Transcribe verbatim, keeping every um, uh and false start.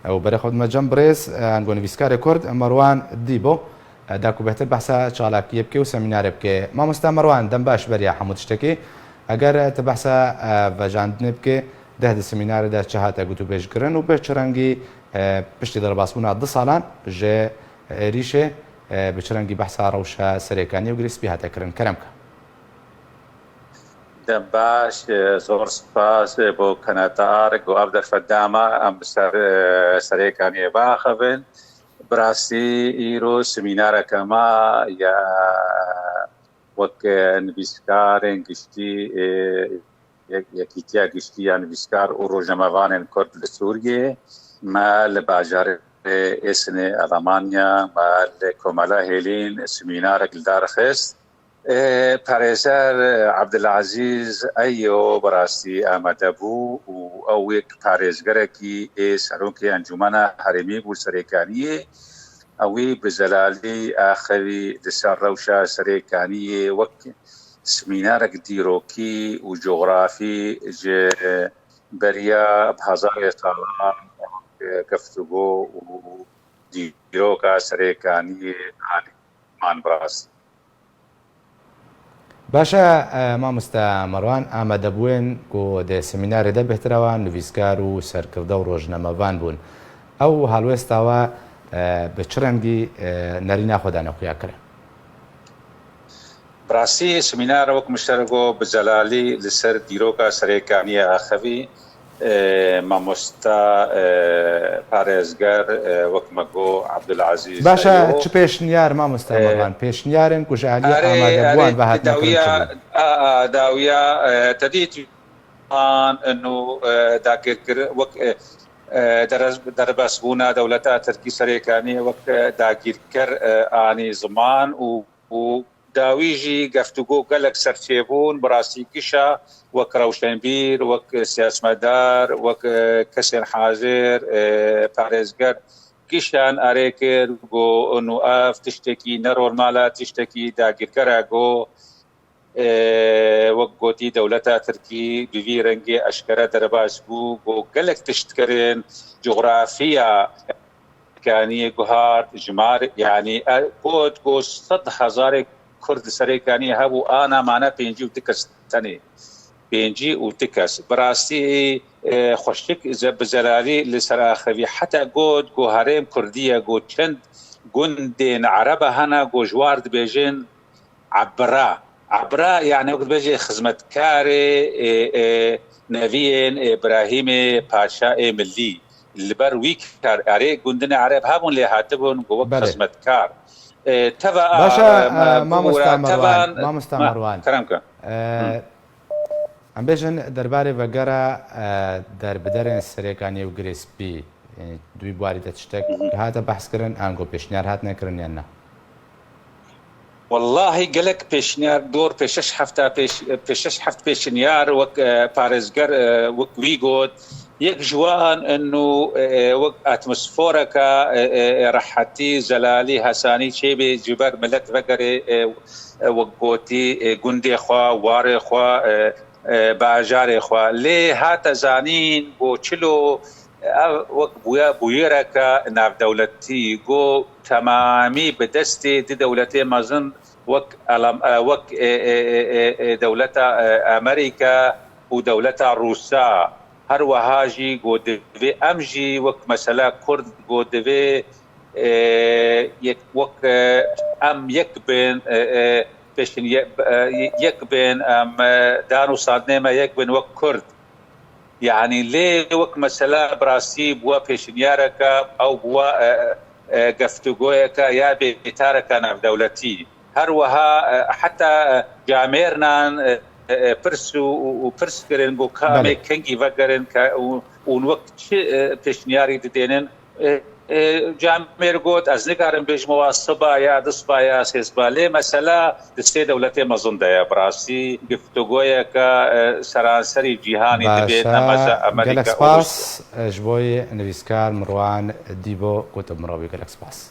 Ew berê xwe dime cem birêz, e, ango nivîskarê Kurd, Merwan Dîbo, e, da ku bêhtir behsa çalakiyê bike û semînarê bike. Mamosta Merwan, dem baş beriya hemû tiştekî. Eger, e, tu behsa, e, vejandinê bike, deh di semînarê de çi hate gotûbêjkirin û bi çi rengî, e, piştî derbasbûna du salan ji êrîşê, e, bi çi rengî behsa rewşa Serêkaniyê û Girê Spî hate kirin? Kerem ke. Dem baş, e, zor spas, e, bo Kanata Ark, bo ev derfet dama em bi ser, e, Serêkaniyê biaxivin. Bi rastî îro semînareke me ya wek, e, nivîskarên giştî, e, yek-, Yekîtiya Giştî ya Nivîskar û Rojnamevanên Kurd li Sûriyê, me li bajarê Êsinê Alamanya, me li Komela Hêlîn semînarek li dar xist. Ê, parêzer Ebdilezîz Eyo bi rastî amade bû û ew wek parêzgerekî ê serokê Encûmena Herêmî bû Serêkaniyê. Ewî bi zelalî axivî li ser rewşa Serêkaniyê wek semînarek dîrokî û cografî ji beriya bi hezarê salan geftûgo û dîroka Serêkaniyê anî. Man bi rastî. Baş e, e, mamoste Merwan, amadebûyên ku di semînarê de bêhtir ewa nivîskar û serkirde û rojnamevan bûn. Ew halwêsta we, e, bi çi rengî, e, nerîna xwe dane xuya kirin? Bi rastî semînar wek min ji te re got bi zelalî li ser dîroka Serêkaniyê axivî. E, mamosta, e, parêzger, e, wek me got, Ebdulezîz Baş e, Eyo. Çi pêşniyar, mamosta E, Merwan? Pêşniyarên ku ji aliyê erê, amadebûyan erê, ve hatine kirin dawiya, çi bûn? A, a, dawiya, e, te dît an inu, e, dagirkir, wek, e, e, derez-, derbasbûna dewleta Tirkî Serêkaniyê wek, e, dagirker, e, anî ziman û û dawî jî geftûgo gelek serçêbûn, bi rastî gişa wek rewşenbîr, wek siyasetmedar, wek, e, kesên hazir, e, parêzger gişan erê kir, got, û ev tiştekî nenormal e, tiştekî dagirker e, got, e, wek gotî dewleta Tirkî bi vî rengê eşkere derbas bû, got, gelek tişt kirin, cografiya Serêkaniyê guhart, jimar, yanî, e, got, got sed hezarê Kurd li Serêkaniyê hebû, ana mane pêncî û du kes tenê. Pêncî û du kes. Bi rastî, e, xweşik ze-, bi zelalî li ser axivî. Heta got, got herêm Kurdî ye, got çend gundên Erebe hene, got ji war dibêjin, Ebra. Ebra, yani wek dibêje xizmetkarê, e, e, neviyên, e, Îbrahîmê Paşa ê Millî. Li ber wî kar, erê gundinê Ereb hebûn lê hatibûn ku wek Belê. Xizmetkar. E, teva, Baş e, e, e, mamosta bibûra, Merwan, tevan, mamosta ma, Merwan. Kerem ke. E, Hı. Em bêjin derbarê vegera, e, derbiderên Serêkaniyê û Girê Spî, e, di wî buarî de tiştek Hı hı. hate behskirin, ango pêşniyar hatine kirin yan na? Wellahî gelek pêşniyar, dor pêşeş hefta pêş-, pêşeş heft pêşniyar wek, e, parêzger, e, wek wî got, yek ji wan inu, e, wek atmosforeka, e, e, e, rehetî, zelalî, hesanî çêbê ji ber milet vegerê, e, e, wek gotî, e, gundê xwe, warê xwe, e, e, bajarê xwe. Lê hate zanîn ku çilo ev wek bûye bûyereke navdewletî, ku temamî bi destê di dewletê mezin wek Elem-, e, wek, e, e, e, e, e, dewleta, e, Amerîka û dewleta Rûsa. Her wiha jî ku divê em jî wek mesela Kurd ku divê e, yek, wek, e, em yek bin, e, e, pêşin ye-, e, yek bin, em, e, dan û sandinê me yek bin wek Kurd. Yanî lê wek mesela bi rastî bûye pêşinyareke, ew bûye, e, e, geftûgoyeke ya bêtareke navdewletî. Her wiha, e, heta, e, camêrnan, e, e, e, pirs û, û, û pirs kirin, ku ka em ê Belê. kengî vegerin, ka, û, û wek çi, e, pêşniyarî didênin? E, e, camêr got, ez nikarim bêjim wa siba ya, du siba ya, sê siba. Lê mesela di sê dewletê mezin de ye, bi rastî. Giftûgoyeke, e, seranserî cîhanî Baş dibê, e, ne meze Amerîka gelek û spas, Rûsya. E, ji bo yê nivîskar Mirwan Dîbo ku tu mirovî gelek spas.